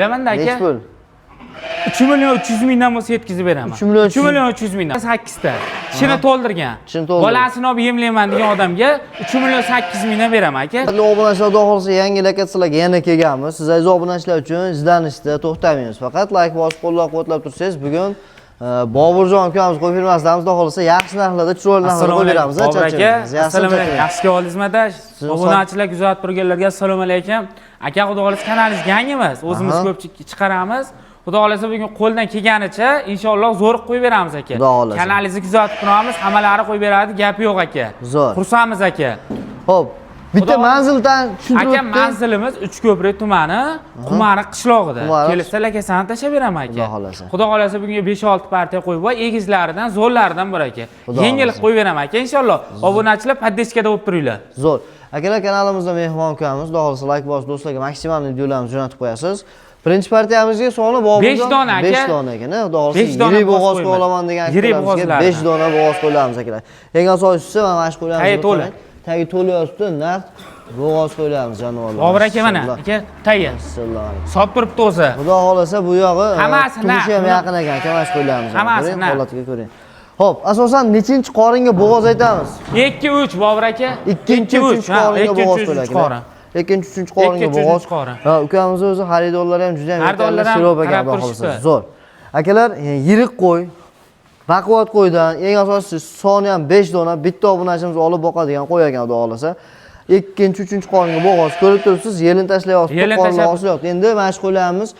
Bilamanda aka. Nechi pul? 3 million 300 mingdan bo'lsa yetkazib beraman. 3 million 3 million 300 mingdan. 8 ta. Tishini to'ldirgan. Tishini to'ldirgan. Bolasini olib yemlayman degan odamga 3 million 800 mingdan beraman aka. Hurmatli obunachilar, xudo xohlasa yangi lokatsiyalarga yana kelganmiz. Siz aziz obunachilar uchun izlanishda to'xtamaymiz. Faqat like bosib qo'llab-quvvatlab tursangiz, bugun Boburjon ukamiz qo'y firmasidamiz, xudo xohlasa yaxshi narxlarda, chiroyli narxlarda Assalomu qo'yib alaykum. beramiz. Bobur aka, Charchamaymiz. Yaxshi assalomu alaykum. charchamaymiz. Yaxshi keldingizmi adash? Obunachilar kuzatib turganlarga assalomu alaykum. Aka, xudo xohlasa kanalingiz yangimiz. O'zimiz ko'p chiqaramiz. Xudo xohlasa bugun qo'ldan kelganicha inshaalloh zo'r qo'yib beramiz aka. Xudo xohlasa. Kanalingizni kuzatib turamiz, hammalari qo'yib beradi, gapi yo'q aka. Zo'r. Xursandmiz aka. Xo'p, bitta Xudo- manzildan tushuntirib Aka, o'tdi. manzilimiz Uchko'prik tumani, Qumariq qishlog'ida. Qumariq. Kelsa lakasani tashlab beraman aka. Xudo xohlasa. Xudo xohlasa bunga 5-6 partiya qo'yib voy, egizlaridan, zo'rlaridan bor aka. Xudo Yengil xohlasa. qo'yib beraman aka inshaalloh. Obunachilar поддержка da bo'lib turinglar. Zo'r. Akalar, kanalimizda mehmon ukamiz, xudo xohlasa like bosib do'stlarga maksimal videolarimizni jo'natib qo'yasiz. Birinchi partiyamizga soni Boburjon 5 dona aka. 5 dona ekan, xudo xohlasa 5 dona yirik bo'g'oz bo'g'oz qo'yamiz. qo'ya olaman degan Yirik akalarimizga bo'g'ozlardan. 5 dona bo'g'oz qo'yamiz akalar. Eng asosiysi mana shu qo'ylarimiz. Tagi to'la. Tagi to'la yotibdi, naqd bo'g'oz qo'ylarimiz jonivorlar. Bobur aka mana, aka tagi. Bismillah. Sotib turibdi o'zi. Xudo xohlasa bu yog'i Hammasi tug'ishi ham naqd. yaqin ekan, aka, mana shu qo'ylarimiz. Hammasi Ko'ring, naqd. holatiga ko'ring. Xo'p, asosan nechinchi qoringa bo'g'oz aytamiz? 2 3 Bobur aka. Ikkinchi, uchinchi qoringa 2 bo'g'oz 3 qo'ylar qorin. Ikkinchi, uchinchi qoringa Ikkinchi, bo'g'oz. uchinchi qorin. Ha, ukamiz o'zi xaridorlari ham juda ham yetarli Xaridorlar ham sirob ekan, qarab xudo xohlasa. turishibdi. Zo'r. Akalar, yirik qo'y, baquvvat qo'ydan, eng asosiysi soni ham 5 dona, bitta obunachimiz olib boqadigan qo'y ekan, xudo xohlasa. Ikkinchi, uchinchi qoringa bo'g'oz ko'rib turibsiz, yelin tashlayapti, Yelin qorni tashlab- osilyapti. Endi mana shu qo'ylarimiz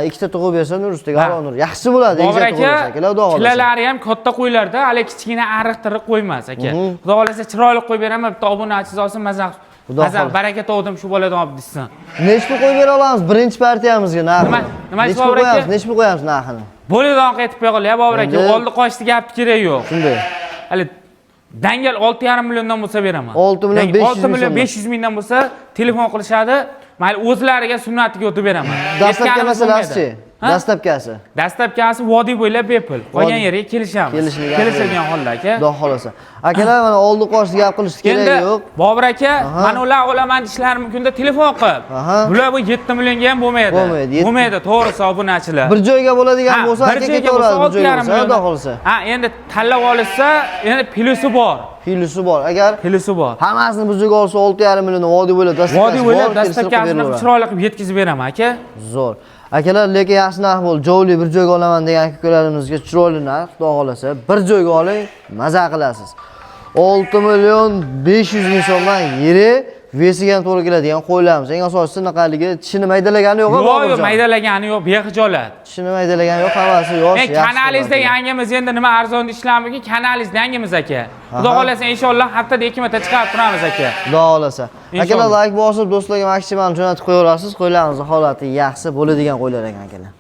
ikkita tug'ib bersa, nur ustiga Ha. alo nur. Yaxshi bo'ladi, Bobur egizak tug'ib aka, bersa, akalar, xudo xohlasa. Tilalari ham katta qo'ylarda, hali kichkina ariq tiriq qo'ymas aka. Xudo xohlasa chiroyli qo'yib beraman, bitta obunachisiz olsin, maza Xudo maza xohlasa. baraka topdim shu boladan olib desin. Nechi pul qo'yib bera olamiz birinchi partiyamizga narxini? Nima Nechi pul Bobur aka? qo'yamiz? Nechi pul qo'yamiz narxini? Bo'lidan qaytib qo'ya qol, ya Bobur aka, Endi- oldi qochdi gapni kerak yo'q. Shunday. Hali dangal 6,5 milliondan bo'lsa beraman. 6 million Dangal 500 6 million ming 500 mingdan bo'lsa telefon qilishadi. Mayli o'zlariga sunnatiga o'tib beraman. Dastlabki Yetganimiz masalasi-chi? bo'lmaydi. Ha? Dastlabkasi. Dastlabkasi vodiy bo'ylab bepul. Qolgan Vodiy. yerga kelishamiz. Kelishilgan Kelishilgan holda aka. Xudo xohlasa. Akalar, mana oldi qochdi gap qilish Endi kerak yo'q. Bobur aka, mana ular olaman deyishlari mumkinda telefon qilib. Bular bu 7 millionga ham bo'lmaydi. Bo'lmaydi, Bo'lmaydi, to'g'risi obunachilar. Bir joyga bo'ladigan Ha, bo'lsa, bir aka joyga bo'lsa ketaveradi, bir joyga 6,5 bo'lsa, xudo million. xohlasa. Ha, endi tanlab olishsa, endi plusi bor. Plusi bor. Agar Plusi bor. hammasini bir joyga olsa 6,5 million vodiy bo'ylab dastlabkasi Vodiy bo'ylab bor, kelishtirib dastlabkasini beraveradi. chiroyli qilib yetkazib beraman aka. Zo'r. Akalar, lekin yaxshi narx bo'ldi. Jovli bir joyga olaman degan akalarimizga chiroyli narx, xudo xohlasa, bir joyga oling, maza qilasiz. 6 million 500 ming so'mdan yeri вес iga ham to'g'ri keladigan qo'ylarimiz. Eng asosiysi naqaligi tishini maydalagani yo'q, Yo'q, yo'q, Boburjon? maydalagani yo'q, bexijolat. Tishini maydalagani yo'q, hammasi yosh, Men yaxshi. kanalingizda yangimiz endi nima arzon deyishlari kanalingizda yangimiz aka. Xudo xohlasa inshaalloh haftada 2 marta chiqarib turamiz aka. Xudo xohlasa. Inshaalloh. Akalar, like bosib do'stlarga maksimal jo'natib qo'yaverasiz. Qo'ylarimizni holati yaxshi bo'ladigan qo'ylar ekan akalar.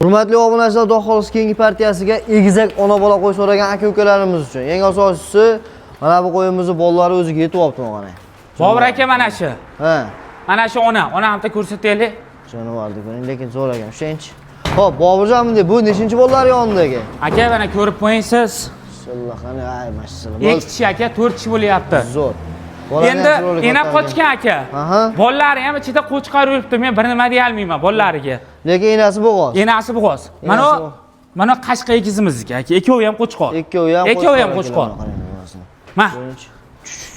Hurmatli obunachilar, xudo xohlasa keyingi partiyasiga egizak ona bola qo'y so'ragan aka-ukalarimiz uchun. Eng asosiysi mana bu qo'yimizni bolalari o'ziga yetib olibdi mana. Bobur aka mana shu. Ha. Mana shu ona, onani bitta ko'rsataylik. Jonivorni ko'ring, lekin zo'r ekan. Ushlayinchi. Xo'p, Boburjon bunday bu nechinchi bolalar yonidagi? Aka, mana ko'rib qo'ying siz. Bismillah, qani, ay, mashallah. 2 kishi aka, 4 kishi bo'lyapti. Zo'r. Bolani Endi ham chiroyli ena katta qochgan aka. Bolalari ham ichida qo'chqor yuribdi. Men bir nima deya olmayman bolalariga. Lekin enasi bo'g'oz. Enasi bo'g'oz. Mana Enasi bo'g'oz. mana qashqa egizimizniki aka. Ikkovi ham qo'chqor. Ikkovi ham Ikkovi ham qo'chqor. Ma.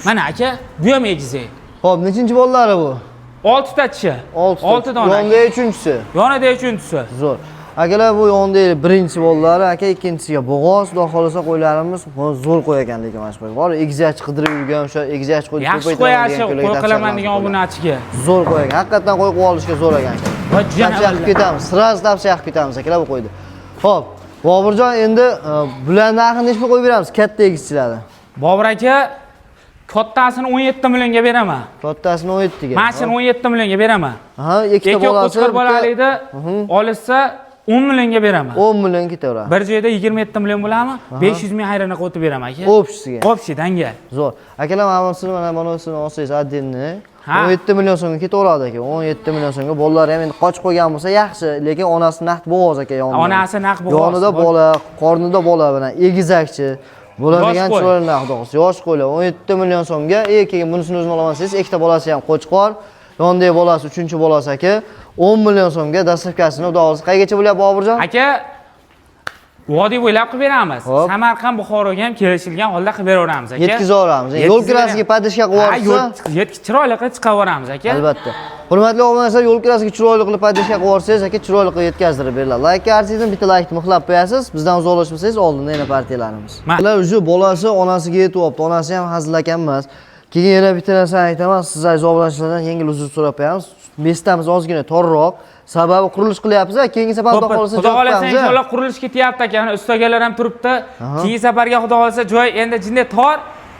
Mana aka, bu ham egizak. Xo'p, nechinchi bolalari bu? 6 ta tishi. 6 dona. Yonida uchinchisi. Yonida uchinchisi. Zo'r. Akalar, bu yonida birinchi bolalari, aka ikkinchisiga bo'g'oz, xudo xohlasa qo'ylarimiz zo'r qo'y ekan lekin mana shu qo'y. Bor, egizakchi qidirib yurgan, o'sha egizakchi qo'yni Yaxshi ko'paytiraman qo'yashi, degan qo'y ko'ylak qilaman tavsiya degan qilamiz. obunachiga. Zo'r qo'y ekan. Haqiqatan qo'y qo'yib olishga zo'r ekan aka. Voy, Tavsiya qilib ketamiz. Sразу tavsiya qilib ketamiz akalar bu qo'yni. Xo'p, Boburjon endi bularni narxini nechi pul qo'yib beramiz katta egizchilarni? Bobur aka, kattasini 17 millionga beraman. Kattasini 17 ga. Mana shuni 17 millionga beraman. Aha, ikkita Ikki bolasi. qo'chqor bolalikda olishsa 10 millionga beraman. 10 million ketaveradi. Bir joyda 27 million bo'ladimi? 500 ming ayrana qo'yib beraman aka. Общий siga. Общий dangal. Zo'r. Akalar, mana bunisini mana bunisini olsangiz отдельно Ha. 17 million so'mga ketaveradi aka. 17 million so'mga bolalari ham endi qochib qo'ygan bo'lsa yaxshi, lekin onasi naqd bo'g'oz aka yonida. Onasi naqd bo'g'oz. Yonida bola, qornida bola bilan egizakchi. Bo'ladigan Yosh qo'y. chiroyli naqd bo'g'oz. Yosh qo'ylar 17 million so'mga, keyin bunisini o'zini olaman desangiz, ikkita bolasi ham qo'chqor. Yondagi bolasi 3-chi bolasi aka. 10 million so'mga доставка sini xudo xohlasa qaygacha bo'lyapti Boburjon? Aka, vodiy bo'ylab qilib beramiz. Hop. Samarqand, Buxoroga ham kelishilgan holda qilib beraveramiz aka. Yetkazib yuboramiz. Yo'l kirasiga поддержка qilib Ha, yuborsa, yo'l chiroyli qilib chiqarib yuboramiz aka. Albatta. Hurmatli obunachilar, yo'l kirasiga chiroyli qilib поддержка qilib yuborsangiz, aka chiroyli qilib yetkazdirib beriladi. Laykka arziydi, bitta laykni mixlab qo'yasiz. Bizdan uzoqlashmasangiz, oldinda yana partiyalarimiz. Ular уже bolasi onasiga yetyapti. Onasi ham hazilakam emas. Keyin yana bitta narsani aytaman, siz aziz obunachilardan yengil uzr so'rab qo'yamiz. Местamiz ozgina torroq. Sababi qurilish qilyapmiz, keyingi safar xudo xohlasa Xudo joy xohlasa qo'yamiz. Inshaalloh qurilish ketyapti aka. Mana ustagalar ham turibdi. Keyingi safarga xudo xohlasa joy endi jinday tor.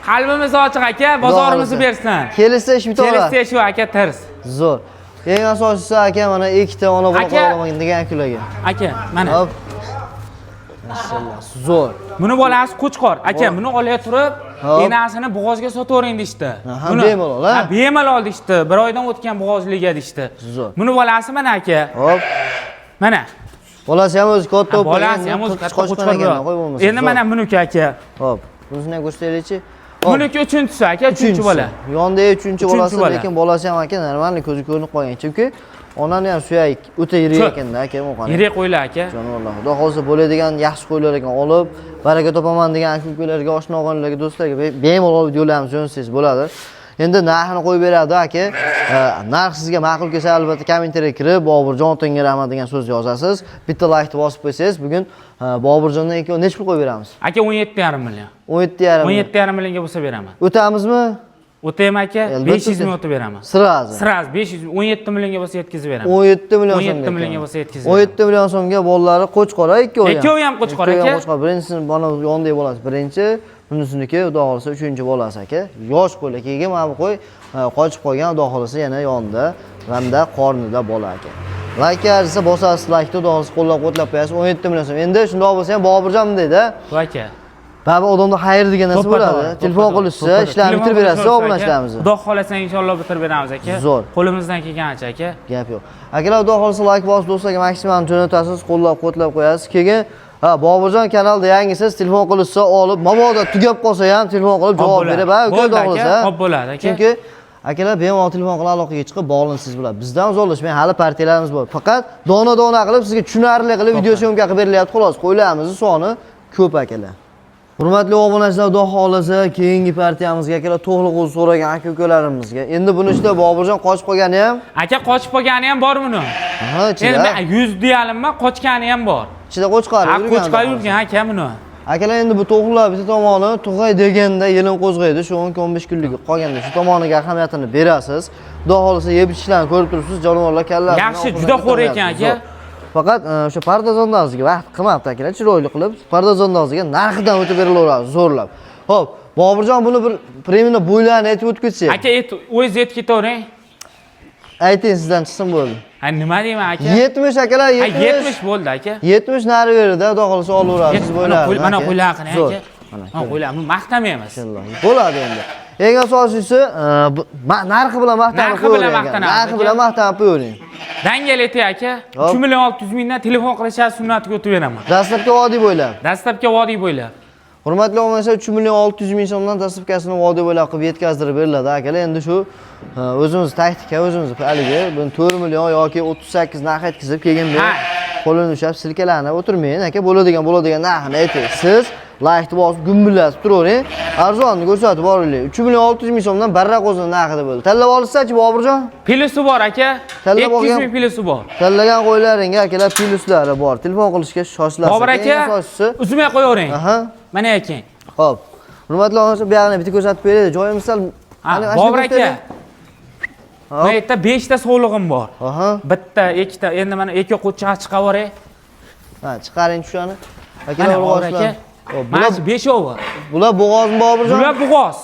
Qalbimiz ochiq aka, bozorimizni bersin. Kelishsa ish bitaveradi. Kelishsa shu aka tirs. Zo'r. Eng asosiysi aka mana ikkita ona bola qolaman degan akalarga. Aka, mana. Hop. Maşallah, zo'r. Buni bolasi qo'chqor. Aka, buni olay turib, enasini bo'g'ozga sotavering deyishdi. Aha, bemalol, ha? Ha, bemalol deyishdi. Bir oydan o'tgan bo'g'ozliga deyishdi. Zo'r. Buni bolasi mana aka. Hop. Mana. Bolasi ham o'zi katta bo'lib Bolasi ham o'zi katta qochgan qo'chqor. ekan, qo'y bo'lmasa. Endi mana buniki aka. Hop. Bunisini ham ko'rsataylikchi. Buniki uchinchisi aka, uchinchi bola. Yondagi uchinchi bolasi, bola. Lekin bolasi ham aka normalniy ko'zi ko'rinib qolgan. Chunki onani ham suyagi o'ta yirik ekanda aka, o'qani. Yirik qo'ylar aka. Jonivorlar. Xudo xohlasa bo'ladigan yaxshi qo'ylar ekan, olib baraka topaman degan aka ukalarga, oshna og'aynilarga, do'stlarga bemalol olib yo'llaymiz, jo'natsangiz bo'ladi. Endi narxini qo'yib beradi aka. Narx sizga ma'qul kelsa albatta kommentariyaga kirib Boburjon otingga rahmat degan so'z yozasiz. Bitta laykni bosib qo'ysangiz, bugun Boburjondan ikki necha pul qo'yib beramiz? Aka 17,5 million. 17,5 million. 17,5 millionga bo'lsa beraman. O'tamizmi? O'taymi aka? Albatta 500 ming o'tib beraman. Sirazi. Sirazi 500 17 millionga bo'lsa yetkazib beraman. 17 million so'mga. 17 millionga bo'lsa yetkazib. 17 million so'mga bolalari qo'chqor ikkovi ham. Ikkovi ham qo'chqor Ikkovi ham aka. qo'chqor. Birinchisini mana yondagi bolasi birinchi, bunisiniki xudo xohlasa uchinchi bolasi aka. Yosh qo'ylar keyin mana bu qo'y qochib qolgan, xudo xohlasa yana yonida, hamda qornida bola aka. Layk arzisa bosasiz, laykni xudo xohlasa qo'llab-quvvatlab qo'yasiz. 17 million so'm. Endi shundoq bo'lsa ham Boburjon bunday-da. Bu aka. Baribir odamda xayr degan narsa bo'ladi. Telefon qilishsa, ishlarni bitirib berasiz, obunachilarimizni. Xudo xohlasa inshaalloh bitirib beramiz aka. Zo'r. Qo'limizdan kelganicha aka. Gap yo'q. Akalar xudo xohlasa layk bosib do'stlarga maksimal jo'natasiz, qo'llab-quvvatlab qo'yasiz. Keyin ha Boburjon kanalda yangisiz, telefon qilishsa olib, mabodo tugab qolsa ham telefon qilib javob berib, ha, uka xudo xohlasa. Xo'p bo'ladi aka. Chunki akalar bemalol telefon qilib aloqaga chiqib bog'lansiz bo'ladi. Bizdan uzoqlashmang, hali partiyalarimiz bor. Faqat dona-dona qilib sizga tushunarli qilib video syomka qilib berilyapti xolos. Qo'ylarimizni soni ko'p akalar. Hurmatli obunachilar, xudo xohlasa keyingi partiyamizga akalar to'g'liq o'zi so'ragan aka-ukalarimizga. Endi buni ichida Boburjon qochib qolgani ham, aka qochib qolgani ham bor buni. Ha, ichida. Endi men 100 deyalimman, qochgani ham bor. Ichida qo'chqor yurgan. Qo'chqor yurgan aka buni. Akalar endi bu to'g'rilar bitta tomoni tug'ay deganda yelin qo'zg'aydi, shu 10-15 kunligi qolganda shu tomoniga ahamiyatini berasiz. Xudo xohlasa yeb ichishlarni ko'rib turibsiz, jonivorlar kallasini. Yaxshi, juda xo'r ekan aka. Faqat o'sha pardozandoziga vaqt qilmabdi akalar, chiroyli qilib pardozandoziga narxidan o'tib berilaveradi zo'rlab. Xo'p, Boburjon buni bir premiumni bo'ylarini aytib o'tib ketsak. Aka, o'zingiz aytib ketavering. Ayting, sizdan chiqsin bo'ldi. Ha, nima deyman aka? 70 akalar, 70. 70 bo'ldi aka. 70 nari berdi, xudo xohlasa olaverasiz bo'ylarini. Mana qo'ylar qani aka. Mana qo'ylar, buni maqtamaymiz. Bo'ladi endi. Eng asosiysi, narxi bilan maqtanib qo'yavering. Narxi bilan maqtanib qo'yavering. Dangal eti aka, 3 million 600 mingdan telefon qilishadi, sunnatga o'tib beraman. Dastlabki vodiy bo'ylab. Dastlabki vodiy bo'ylab. Hurmatli obunachilar, 3 million 600 ming so'mdan dastlabkasini vodiy bo'ylab qilib yetkazdirib beriladi akalar. Endi shu o'zimiz taktika, o'zimiz haligi buni 4 million yoki 38 narx aytkizib keyin bu qo'lini ushlab silkalanib o'tirmang aka, bo'ladigan narxini ayting. Siz laykni bosib gumbillatib turavering, arzonni ko'rsatib boringlar. 3 million 600 ming so'mdan barra qo'zini narxida bo'ldi. Tanlab olsa-chi Boburjon? Plusi bor aka. 200 ming plusi bor. Tanlagan qo'ylaringga akalar pluslari bor. Telefon qilishga shoshilasiz. Bobur aka, uzmay qo'yavering. Aha. Mana ekan. Xo'p. Hurmatli obunachilar, bu yog'ini bitta ko'rsatib beraylik. Joyimiz sal Bobur aka. Bu yerda 5 ta sovlig'im bor. Aha. Bitta, ikkita, endi mana ikki qo'chqa chiqarib yuboray. Ha, chiqaring tushani. Akalar, aka. Mana shu 5ovi. Bular bo'g'ozmi Boburjon? Bular bo'g'oz.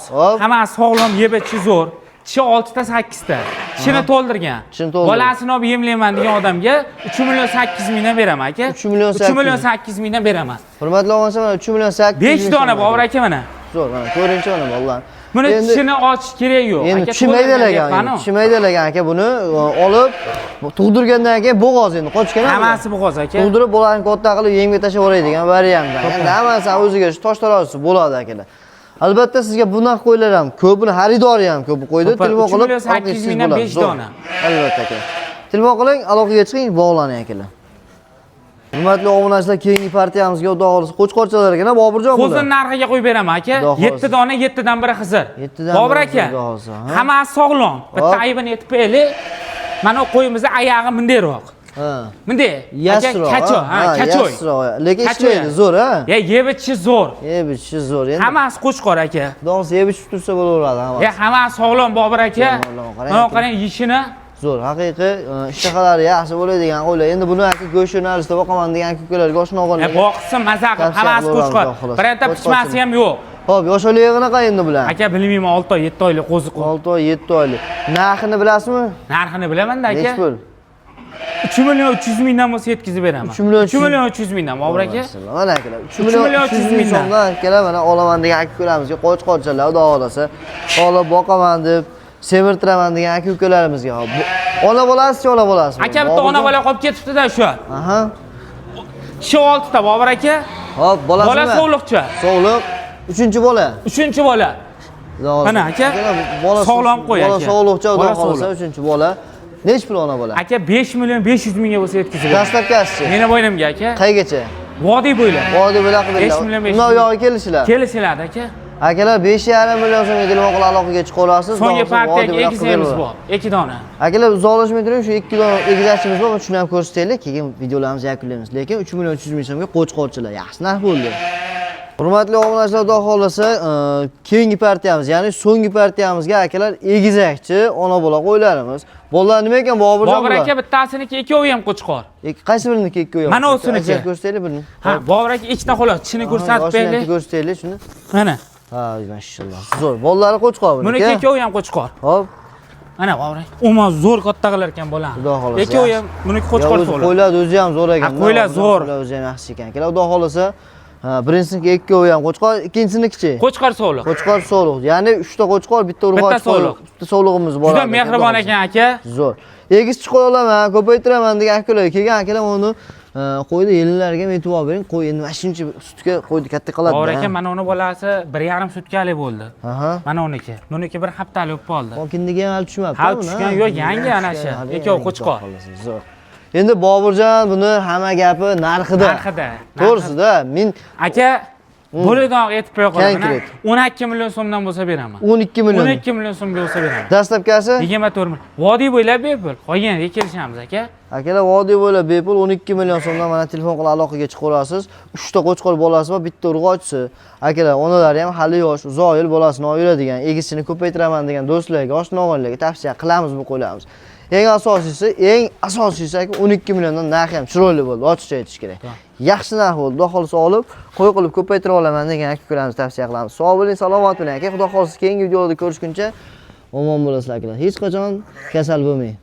Hammasi sog'lom, yeb ichi zo'r. Tishi 6 ta 8 ta. Tishini to'ldirgan. Bolasini olib yemlayman degan odamga 3 million 8 mingdan beraman aka. 3 million 8. 3 million 8 mingdan beraman. Hurmatli obunachilar, mana 3 million 8. 5 dona Bobur aka mana. Zo'r, mana ko'rinchi mana bolalar. Buni tishini ochish kerak yo'q. Endi tishi maydalagan aka, buni olib tug'dirgandan keyin bo'g'oz endi qochgan. Hammasi bo'g'oz aka. Tug'dirib bolani katta qilib yemga tashlab yuboradigan variant. Endi hammasi o'ziga shu tosh tarozisi bo'ladi akalar. Albatta sizga bu narx qo'ylar ham ko'p, buni xaridori ham ko'p qo'ydi. To'par, Telefon 3 qilib million 800 mingdan bo'ladi. 5 Zo'r. dona. Albatta aka. Telefon qiling, aloqaga chiqing, bog'laning akalar. Hurmatli obunachilar, keyingi partiyamizga xudo xohlasa qo'chqorchalar ekan, Boburjon bular. Qo'zini narxiga qo'yib beraman aka. Xudo xohlasa. 7 dona, 7 dan biri Xizr. Yettidan Bobur biri aka. Xudo xohlasa, ha? Hammasi sog'lom. Bitta Hop. aybini aytib qo'yaylik. Mana u qo'yimizni oyog'i bundayroq. Ha. Bunday. Aka, Yassroq. kacho, ha, kachoy. Yassroq. Lekin Kachoy. ishlaydi, zo'r, ha? Ya yeb ichishi zo'r. Yeb ichishi zo'r endi. Hammasi qo'chqor aka. Xudo xohlasa yeb ichib tursa bo'laveradi hammasi. Ya hammasi sog'lom Bobur aka. Sog'lom, qarang Mana aka. qarang yeyishini. Zo'r, haqiqiy ishtixalari yaxshi bo'ladigan qo'ylar. Endi buni aka go'sht yo'nalishida boqaman degan aka-ukalarga oshna Ya o'g'illarga. boqsin maza qilib, Tavsiya hammasi qilaveramiz, qo'chqor. xudo xohlasa. Bironta pichmasi ham yo'q. Xo'p, yosh oyligi qanaqa endi bular? Aka bilmayman 6 oy, 7 oylik qo'zi qo'y. 6 oy, 7 oylik. Narxini bilasizmi? Narxini bilaman-da aka. Nechi pul? 3 million 300 mingdan bo'lsa yetkazib beraman. 3 million 3 million 300 mingdan Bobur aka. Mana akalar, 3 3 million million 300 300 ming mingdan. so'mdan akalar mana olaman degan aka-ukalarimizga qo'chqorchalar xudo xohlasa, olib boqaman deb semirtiraman degan aka-ukalarimizga. Hop, ona bolasi, ona bolasi. Aka bitta ona bola qolib ketibdi-da shu. Aha. Tishi oltita Bobur aka. Hop, bolasi Bola nima? sog'liqcha. Sog'liq. Uchinchi bola. Uchinchi bola. Xudo xohlasa. Mana aka, Bola sog'lom qo'y Bola aka. sog'liqcha, xudo Bola xohlasa sog'liq. uchinchi bola. Nech pul ona bola? Aka 5 million 500 mingga bo'lsa yetkazib beraman. Dastlabkasi. Meni bo'ynimga aka. Qaygacha? Vodiy bo'ylab. Vodiy bo'ylab qilib 5 million 500 Undan uyog'iga kelishlar. Kelishiladi aka. Akalar 5,5 million so'mga telefon qilib aloqaga chiqa olasiz. So'nggi Xudo xohlasa vodiy partiyaga bo'ylab qilib egizimiz beraveradi. bor. 2 dona. Akalar uzoqlashmay turing, shu 2 dona egizakchimiz bor, shuni ham ko'rsataylik, keyin videolarimizni yakunlaymiz. Lekin 3 million 300 ming so'mga qo'chqorchilar yaxshi narx bo'ldi. Hurmatli obunachilar, xudo xohlasa, keyingi partiyamiz, ya'ni so'nggi partiyamizga akalar egizakchi ona bola qo'ylarimiz. Bolalar nima ekan Boburjon? Bobur bular? aka bittasiniki ikkovi ham qo'chqor. Qaysi biriniki ikkovi? Mana usiniki. Ko'rsataylik birini. Ha, Bobur aka ikkita xolos, tishini ko'rsatib Yoshini beraylik. ko'rsataylik shuni. Mana. Ha, mashalloh. Zo'r. Bolalari qo'chqor buniki. Buniki ikkovi ham qo'chqor. Hop. Mana Bobur aka, umuman zo'r katta qilar ekan bolani. Xudo xohlasa. Ikkovi ham buniki qo'chqor Ya o'zi so'li. Qo'ylar o'zi ham zo'r ekan. Ha, qo'ylar zo'r. Qo'ylar o'zi ham yaxshi ekan. Akalar xudo xohlasa, ha, birinchiniki ikkovi ham qo'chqor, ikkinchisinikchi? Qo'chqor so'liq. Qo'chqor so'liq. Ya'ni 3 ta qo'chqor, bitta urg'och Bitta so'liq. Bitta so'lig'imiz bor. Juda mehribon ekan aka. Zo'r. Egiz chiqara olaman, ko'paytiraman degan akalar kelgan akalar uni qo'ydi yelinlariga ham e'tibor bering. Qo'y endi mana shuncha sutga qo'ydi katta qiladi. Bobur aka, mana uni bolasi 1,5 sutkalik bo'ldi. Aha. Mana uniki. Buniki 1 haftalik bo'lib qoldi. Kindigi ham hali tushmabdi. Hali uni, tushgan ha? yo'q, yangi ana shu. Hali Ikkovi yangi, qo'chqor. xudo xohlasa, Zo'r. Endi Boburjon buni hamma gapi narxida. Narxida. To'g'risida men Aka, bo'ladigan aytib qo'ya qolaman. Konkret. 12 million so'mdan bo'lsa beraman. 12 million. 12 million so'mga bo'lsa beraman. Dastlabkasi 24 million. Vodiy bo'ylab bepul. Qolganiga kelishamiz aka. akalar vodiy bo'ylab bepul 12 million so'mdan mana telefon qilib aloqaga chiqaverasiz. 3 ta qo'chqor bolasi bor, bitta urg'ochisi. Akalar, onalari ham hali yosh, uzoq yil bolasini olib yuradigan, egizchini ko'paytiraman degan do'stlarga, oshna-og'aynilarga tavsiya qilamiz bu qo'ylarimiz. Eng asosiysi aka 12 milliondan narxi ham chiroyli bo'ldi, ochiqcha aytish kerak. Yaxshi narx bo'ldi. Xudo xohlasa olib, qo'y qilib ko'paytira olaman degan aka-ukalarimizni tavsiya qilamiz. Sog' bo'ling, salomat bo'ling aka. Xudo xohlasa keyingi videolarda ko'rishguncha omon bo'lasizlar akalar. Hech qachon kasal bo'lmang.